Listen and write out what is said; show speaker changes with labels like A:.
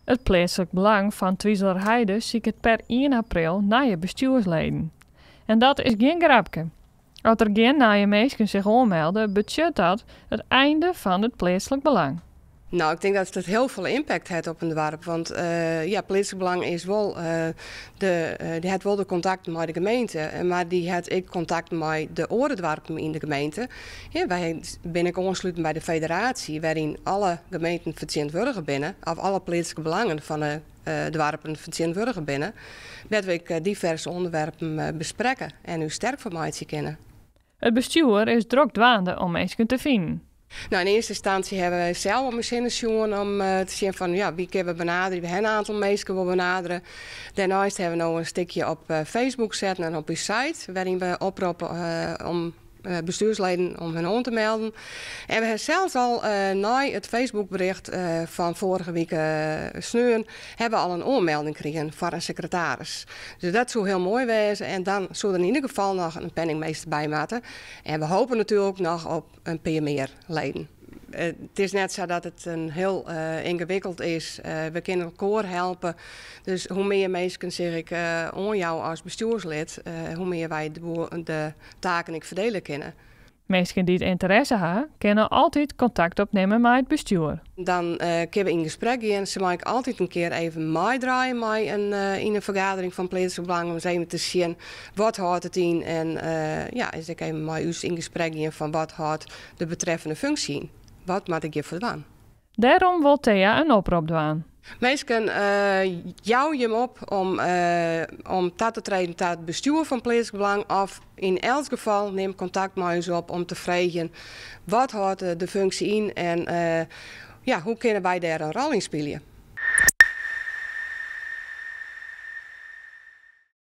A: It Pleatslik Belang fan Twizelerheide siket per ien april nije bestjoersleden. En dat is gjin grapke. As der gjin nije minsken sich oanmelde, betsjut dat it einde fan it Pleatslik Belang.
B: Nou, ik tink dat it hiel folle impact hat op in doarp. Want ja, Pleatslik Belang is wol de, dy hat wol de kontakten mei de gemeente, mar dy hat ek kontakten mei de oare doarpen yn de gemeente. Ja, wy binne ek oansluten by de federaasje, wêryn alle gemeenten fertsjintwurdige binne, of alle pleatslike belangen fan de doarpen fertsjintwurdige binne, wêr't we ek diverse ûnderwerpen besprekke en ús sterk foar meitsje kinne.
A: It bestjoer is drok dwaande om minsken te finen.
B: Nou, yn earste ynstânsje hawwe wy sels om ús hinne sjoen om te sjen fan ja, wie kinne we benaderje. We hawwe in oantal minsken wol benadere. Dêrneist hawwe we no in stikje op Facebook setten en op ús site wêryn we oproppe om bestjoersleden om hun oan te melden. En we hawwe sels al nei it Facebookbericht fan foarige wike sneon hawwe we al in oanmelding krigen foar in sekretaris. Dus dat soe hiel moai wêze en dan soe der yn ieder gefal noch in penningmeester by moatte. En we hoopje natuerlik noch op in pear mear leden. It is net sa dat it in hiel yngewikkeld is. We kinne elkoar helpe. Dus hoe mear minsken sich ek oanjouwe as bestjoerslid, hoe mear wy de taken ek ferdiele kinne.
A: Minsken dy't ynteresse ha, kinne altyd kontakt opnimme mei it bestjoer.
B: Dan kinne we yn gesprek gean. Se meie ek altyd in kear even meidraaie mei in, yn in fergadering fan Pleatslik Belang om ris even te sjen wat hâldt it yn en ja, is ek even mei ús yn gesprek gean fan wat hâldt de betreffende funksje yn. Wat moat ik hjirfoar dwaan?
A: Dêrom wol Thea in oprop dwaan.
B: Minsken, jou jim op om, om ta te treden ta it bestjoer fan Pleatslik Belang of yn elts gefal nim kontakt mei ús op om te freegjen wat hâldt de funksje yn en ja, hoe kinne wy dêr in rol yn spylje.